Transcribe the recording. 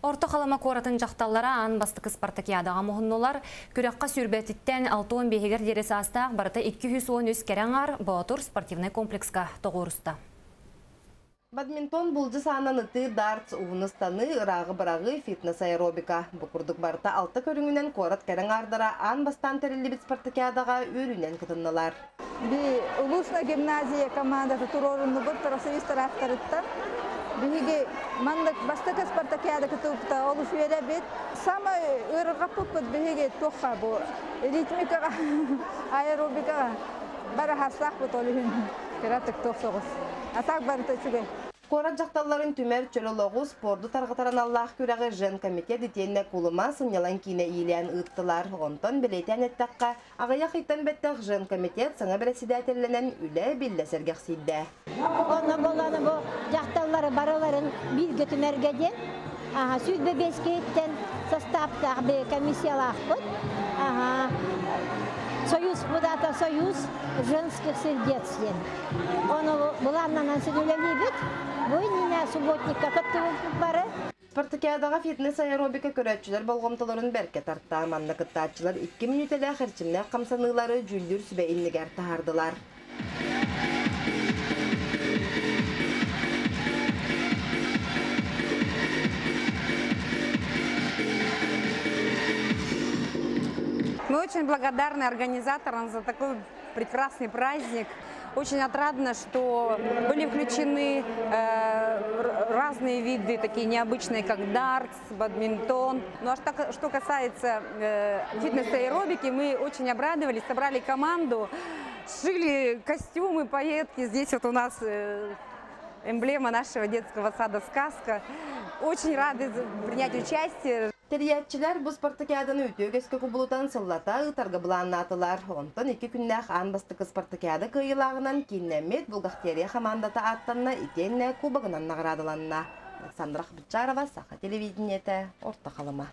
Орто Халыма куоратын дьахталлара аан бастакы спартакиадаҕа муһуннулар. Күрэххэ сүүрбэтиттэн 65-гэр диэри саастаах барыта 213 кэрэ аҥаар Боотур спортивнай комплекска тоҕуоруста. Бадминтон булдьу саанан ытыы, дартс, уһун ыстаныы, ырааҕы быраҕыы, фитнес-аэробика. Бу курдук барыта алта көрүҥүнэн куорат кэрэ аҥаардара аан бастаан тэриллибит спартакиадаҕа үөрүүнэн кытыннылар. Би улуусна гимназия командата туруоруннубут профсоюз тараптарыттан. Биһиги маннык бастакы спартакиада кытылта олус үөрэбит. Самай ыарырҕаппыппыт биһиги туохха бу ритмикаҕа, аэробикаҕа бары харсаахпыт ол иһин кыратык туох соҕус. А так барыта үчүгэй. Куорат дьахталларын түмэр чөл олоҕу, спорду тарҕатар аналлаах күрэҕи Женкомитет итиэннэ Кулума сынньалаҥ киинэ иилээн ыыттылар. Онтон бэлиэтээн эттэххэ, аҕыйах ыйтан бэттэх Женкомитет саҥа бэрэссэдээтэллэнэн үлэ биллэ сэргэхсийдэ. Онно буоллаҕына бу дьахталлары барыларын бииргэ түмэргэ диэн 25 киһиттэн састааптаах комиссиялаахпыт. Союз аата Союз женских сердец диэн. Ону былааннанан син үлэлиибит. Бу иннинэ субботникка кыттыбыппыт бары. Спартакиадаҕа фитнес-аэробика көрөөччүлэр болҕомтолорун бэркэ тарта. Манна кыттааччылар 2 мүнүүтэлээх эрчимнээх хамсаныылары дьүүллүүр сүбэ иннигэр таһаардылар. Мы очень благодарны организаторам за такой прекрасный праздник. Очень отрадно, что были включены разные виды, такие необычные, как дартс, бадминтон. Ну а что касается фитнес-аэробики, мы очень обрадовались, собрали команду, сшили костюмы, пайетки. Здесь вот у нас эмблема нашего детского сада «Сказка». Очень рады принять участие. Тэрийээччилэр бу спартакиаданы үтүө үгэскэ кубулутан сыллата ыытарга былааннаатылар. Онтон 2 күннээх аан бастакы спартакиада кыайыылааҕынан кииннэммит бухгалтерия хамаандата ааттанна итиэннэ кубогынан наҕараадаланна. Александра Хабычарова, Саха телевидениетэ, Орто Халыма.